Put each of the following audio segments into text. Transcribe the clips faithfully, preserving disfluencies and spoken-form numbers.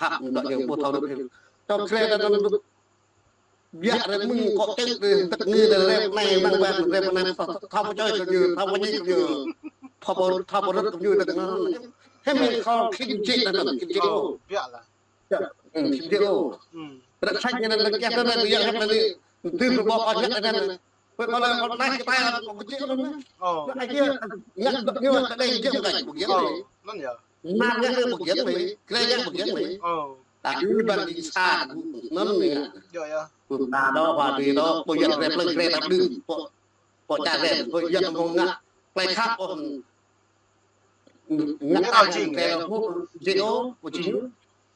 khăp, đuaĭ ñu ƀu thâo rơ̆k. Tơl kre ta anŭn biă rai mơ̆ng kŏ čĕk rai tơk ngư rai rep anai mơ̆ng ƀă rep anai thâo, thâo pơčơi kơ ñu, thâo pơñik kơ ñu. Thâo pơ-, thâo pơrơ̆k kơ ñu tơk ngư. Hĕ mơ̆ng kơ khĭn jĕ ta anŭn, khĭn jĕ ôh. Ơ, biă lah. Ơ, khĭn jĕ ôh. Ơ. Ră săč ñu anŭn kiăng ta anŭn biă hĕ anai. Tơl pơbŏ kơ ñu anŭn. Wơ̆t kơ lĕ kơ anai kơ ta kơ kơ jĕ anŭn. Ơ. Anai jĕ, ñu dŏ ñu ta đei jĕ anai kơ jĕ anai. Ơ, anŭn yơh. Anai ñu kơ jĕ anai. Kre ñu kơ jĕ anai. Ơ. Ta ư ƀăn đi sa, anŭn anai. Yơh, yơh. Kơ ta dŏ, wa đi dŏ, ƀu yăt rep lơi kre ta đưm. Pô, pô čar rep, ƀu yăt mơ̆ng ngă. Plei khăp, pô, ngă. Ñu thâo jing. Kre ta pô, jing ôh, pô jing.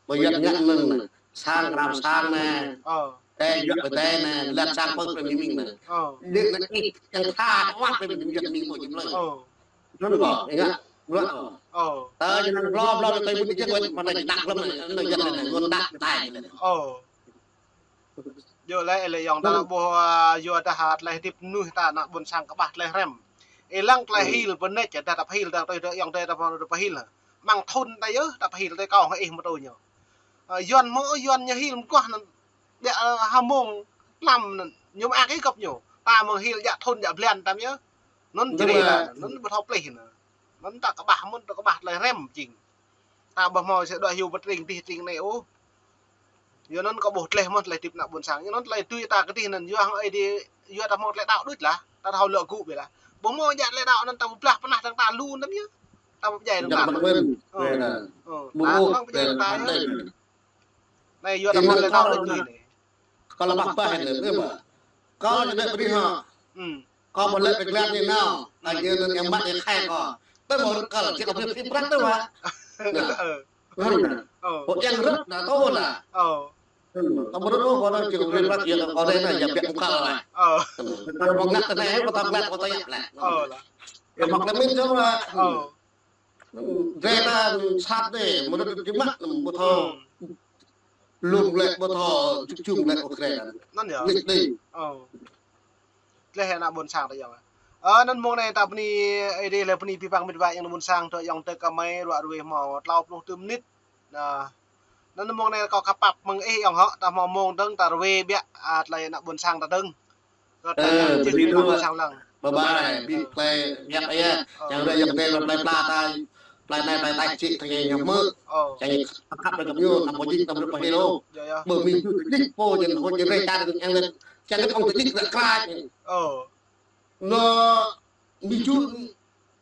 Ƀu yăt ngă anŭn, sang răm sang anai. Ơ. Tơl yua tơl anai, lăt sang pơ plei mĭn anai. Ơ. Đĭ anai, ih, kiăng tha, wah, plei mĭn yăt mĭn pô jing plei. Ơ. Anŭn kơ, ih ngă, bruă. Ơ. Tơ ñu anŭn blŏ, blŏ, tơ mŭt jĕ wơ̆t, mơ̆ng anai đăk lăm, anŭn yơh anai, ngôn đăk tai anai. Ơ. Yua lĕ, lĕ yŏng ta ƀuh, a, yua dah, a, tơlơi hơdip mơnuih ta ană ƀôn sang kơƀah tơlơi hrăm. Ih lăng tơlơi hil bơneč, dah ta pơhil, dah tui, dah yŏng tui, dah pơhil. Mơ̆ng thŭn ta yơh, ta pơhil, tui kâo hăng ih mơ̆ tui ñu. A, Yuan mơ̆, Yuan ñu hil mơguah anŭn. Biă, a, ha mông, tlam anŭn, ñu mơak ih găp ñu. Ta mơ̆ng hil djă thŭn, djă blan tam yơh. Anŭn jrih lah, anŭn ƀu thâo plih anŭn. Anŭn ta kơƀah mơ̆n, ta kơƀah tơlơi hrăm jing. Ta ƀu hmâo sĭt dŏ hyu pơtring dih tring anai ôh. Yua anŭn kâo ƀuh tơlơi mơ̆n tơlơi hơdip ană ƀôn sang. Yua anŭn tơlơi tui ta kơdih anŭn yua hăng ih dih, yua ta hmâo tơlơi đaŏ đôč lah. Ta thâo lŏ gŭ bĕ lah. Ƀu hmâo djă tơlơi đaŏ anŭn ta pơblah pơnah dơ̆ng ta lu anŭn yơh. Ta ƀu pơdjai dơ̆ng ta. Ơ. Ơ. Ta ƀu pơdjai dơ̆ng ta yơh. Anai yua ta hmâo tơlơi đaŏ đôč anai. Kâo lăp bah bah anai, anai bah. Kâo ñu đuaĭ brơi hă. Hm. Kâo ƀu lĕ pơglan anai nao. Anai ñu anŭn yang mă yang khai kâo. Tơ mơ̆ rơkal, či kâo brơi phi prăk tơ mơ̆. Anŭn. Ơ. Ơ. Kâo yang rơ̆k anai tơ lah. Ơ. Hm. Tơ mơ̆ rơ̆k kâo anai či kâo brơi prăk, ya kâo anai anai, ya biă mơkal lah. Ơ. Hm. Kâo mơ̆ ngă tơ anai, kâo tơ ngă kâo tơ yap lah. Ơ lah. Ya mă kơ mĭn tơ mơ̆. Ơ. Drơi ta sat dih, mơnuih dơ̆ng mă, ƀu thâo. Hm. Lŏm lĕ ƀu thâo, čŭk čŭng lĕ ôh drơi ta. Anŭn yơh. Nik dih. Ơ. Tơlơi ană ƀôn sang ta yơh. Ơ, anŭn mông anai ta bơni, ih dih lĕ bơni abih bang mĭt wa yang ană ƀôn sang ta yơh tơ kơ mơi ruă ruih hmâo klâo pluh tơm mơnit. Nah. Anŭn mông anai kâo khăp pap mơ̆ng ih yơh hŏ, ta hmâo mông dơ̆ng ta ruai biă, a, tơlơi ană ƀôn sang ta dơ̆ng. Ơ, bơni dua. Bye bye, ƀing plei biă yơh. Ơ. Čang ră yang plei, plei pla ta, plei anai, plei tai čĭ, ta ñu hmư̆. Ơ. Čang khăp khăp ră găp ñu, anăm ƀu djik, anăm rơ̆k pơhil ôh. Yơh, yơh. Ƀu mĭn tŭ djik pô, jing hơt jing rơi čar, yang lĕ, čang kơ ong tŭ djik ră krač. Ơ. Anŭn, mĭn tŭ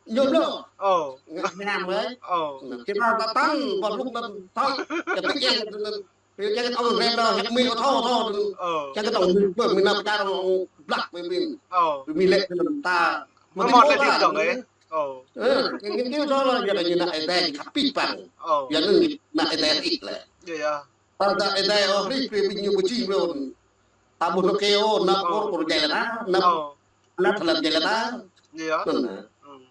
Ñu blŏ. Ơ. Ngă hiam wơ̆t. Ơ. Kơ ta ta tăng, ƀu lŭk ta tăng. Kơ ta kiăng, kơ ta kiăng ong rem đơ, hiăp mĭn ôh thâo, thâo. Ơ. Kiăng kơ ta ong mĭn, mĭn nao pơčar ong blăk mĭn mĭn. Ơ. Mĭn lĕ kơ ta. Mơ̆ mơ̆ lĕ ta dong ơ. Ơ. Ơ, kiăng kiăng thâo lah, ya kơ ñu ană Ơi Adai khăp pĭ păng. Ơ. Ya anŭn ană Ơi Adai ih lĕ. Yơh, yơh. Ta ană Ơi Adai ôh, rĭm rĭm ƀing ñu ƀu čĭ mơ̆n. Ta ƀu nao kơ ôh, nao pôr pôr jai lĕ ta, nao lăt lăt jai lĕ ta. Yơh. Anŭn. Hm.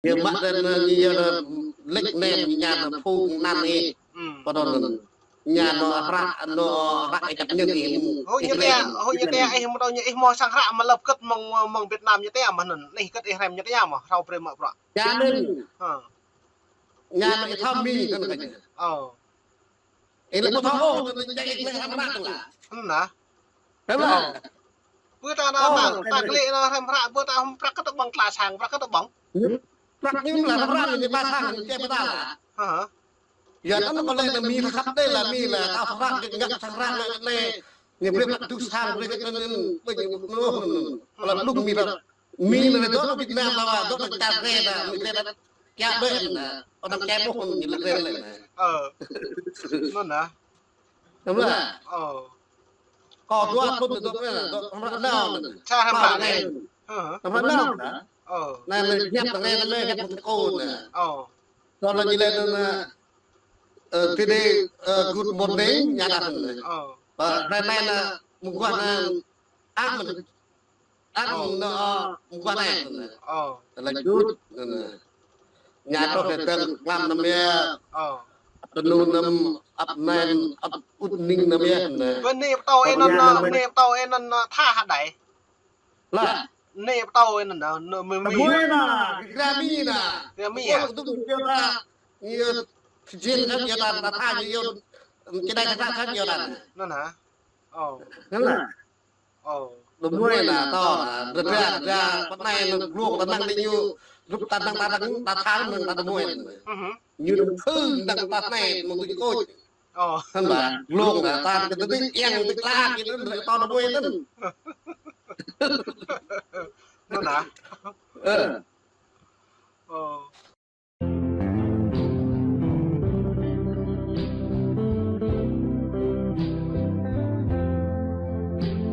Ñu mă tơ anŭn ñu yơh lĕ anŭn ñu ñan phung anăn ih. Hm. Pơđŏn anŭn. Ñan anŭn hră, anŭn hră ih čăp ñơ̆ng ih. Hơ, ñu tê, hơ, ñu tê ih mơ̆ tơ ñu ih hmâo sang hră mơ̆ lăp kơ̆t mơ̆ng, mơ̆ng Việt Nam ñu tê mơ̆ anŭn. Nih kơ̆t ih hrăm ñu tê mơ̆, hrâo brơi mă bruă. Čang anŭn. Hă. Ñan ih thâo mĭn anŭn kơ ñu. Ơ. Ih lĕ ƀu thâo ôh, tơl anai ih lĕ hrăm hră tơl lah. Hm nah. Hrăm hră. Ơ. Ƀu ta nao ta, ta klĕ nao hrăm hră, ƀu ta hmâo prăk kơ ta ƀơ̆ng tla sang, prăk kơ ta ƀơ̆ng. Prăk ñu lah hrăm hră ñu tla sang, ñu čĕ ƀu ta lah. Hă. Ya anŭn kơ lĕ anŭn mĭn khăp dih lah mĭn lah, ta hrăm hră, ngă sang hră ngă lĕ. Ñu brơi prăk tŭ sang, brơi kơ anŭn, brơi ñu anŭn. Kơ lĕ lŭk mĭn lah. Mĭn anai dŏ Việt Nam ta wa, dŏ ta čar rơ̆ ta, mĭn rơ̆ ta. Kiăng ƀĕ anŭn, anăm kiăng ƀuh anŭn ñu lĕ rơ̆ lĕ anŭn. Ơ. Anŭn hă? Anŭn hă? Ơ. Kâo dua thŭn dŏ anai, dŏ hră nao anŭn. Ča hră nao anŭn. Hră nao anŭn. Ơ. Anai lĕ hiăp anai, anai hiăp kơ kâo anŭn. Ơ. Dŏ anŭn ñu lĕ anŭn, ơ, today, ơ, good morning, ñu laĭ anŭn. Ơ. Ƀă hrơi anai anŭn, mơguah anŭn, ăt mơ̆n. Ăt mơ̆n, ơ, mơguah anai. Ơ. Tơlơi jut, anŭn. Ñu truh kơ tơ̆ng klăm anŭn yơh. Ơ. Tơnŭn anŭn, ăp anai, ăp ŭt ning anŭn yơh, anŭn. Bơ anai pơtô ih anŭn, anai pơtô ih anŭn, tha hơdai. Lah. Anai pơtô ih anŭn, anŭn, mơ̆ mĭn. Tơmui anŭn, Grammy anŭn. Grammy hă? Ơ, tŭ tŭ tơlơi ta, ñu, sĭt jing kơ tơlơi ta, ta tha ñu yơh. Či đai thâo thâo yua anŭn. Anŭn hă? Ơ. Anŭn hă? Ơ. Đơmơi anai ta, rơđa, rơđa, pơ anai anŭn glông ta năng đĭ ñu, rup ta năng ta năng, ta thâo năng ta đơmơi. Ơ hơ. Ñu đơmơi khư năng ta anai, mơ̆ng tui kôč. Ơ. Anŭn hă, glông ta, ta, ta, ta, yang ta, ta, ta, ta đơmơi anŭn. Anŭn hă? Ơ.